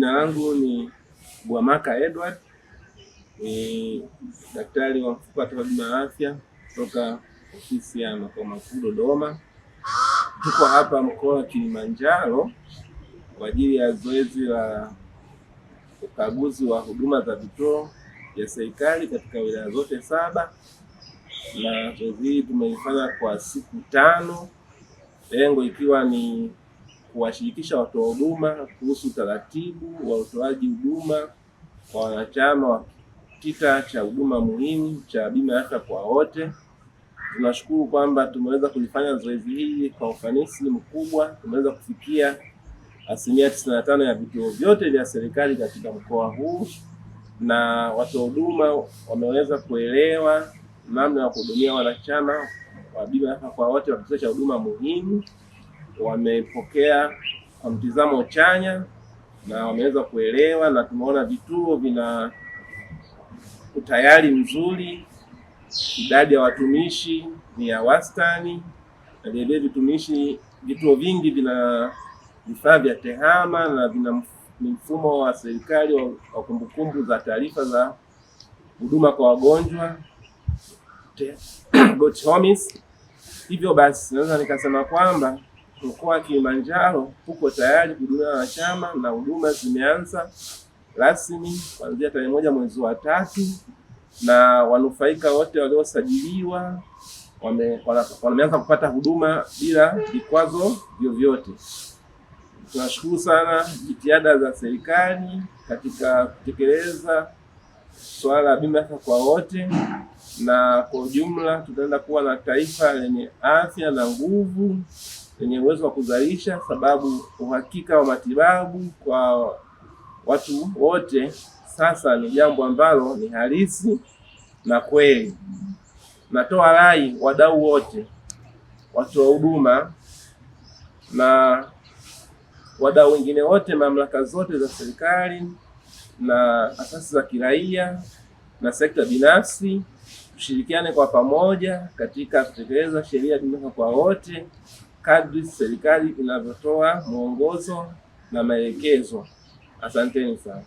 Jina langu ni Gwamaka Edward, ni daktari wa mfuko wa bima ya afya kutoka ofisi ya makao makuu Dodoma. Tuko hapa mkoa wa Kilimanjaro kwa ajili ya zoezi la ukaguzi wa huduma za vituo vya serikali katika wilaya zote 7, na zoezi hili tumelifanya kwa siku 5, lengo ikiwa ni kuwashirikisha watoa huduma kuhusu utaratibu wa utoaji huduma kwa wanachama wa kitita cha huduma muhimu cha bima ya afya kwa wote. Tunashukuru kwamba tumeweza kulifanya zoezi hili kwa ufanisi mkubwa. Tumeweza kufikia 95% ya vituo vyote vya serikali katika mkoa huu, na watoa huduma wameweza kuelewa namna ya kuhudumia wanachama wa bima ya afya kwa wote wa kitita cha huduma muhimu. Wamepokea kwa mtizamo chanya na wameweza kuelewa, na tumeona vituo vina utayari mzuri, idadi ya watumishi ni ya wastani, na vilevile vituo vingi vina vifaa vya tehama na vina mfumo wa serikali wa kumbukumbu za taarifa za huduma kwa wagonjwa GOTHOMIS. Hivyo basi naweza nikasema kwamba mkoa wa Kilimanjaro uko tayari kuhudumia wanachama na huduma zimeanza rasmi kuanzia tarehe 1 mwezi wa 3, na wanufaika wote waliosajiliwa wameanza kupata huduma bila vikwazo vyovyote. Tunashukuru sana jitihada za serikali katika kutekeleza swala la bima ya afya kwa wote, na kwa ujumla tutaenda kuwa na taifa lenye afya na nguvu, lenye uwezo wa kuzalisha, sababu uhakika wa matibabu kwa watu wote sasa ni jambo ambalo ni halisi na kweli. Natoa rai wadau wote, watoa huduma na wadau wengine wote, mamlaka zote za serikali na asasi za kiraia na sekta binafsi, tushirikiane kwa pamoja katika kutekeleza sheria ya bima kwa wote kadri serikali inavyotoa mwongozo na maelekezo. Asanteni sana.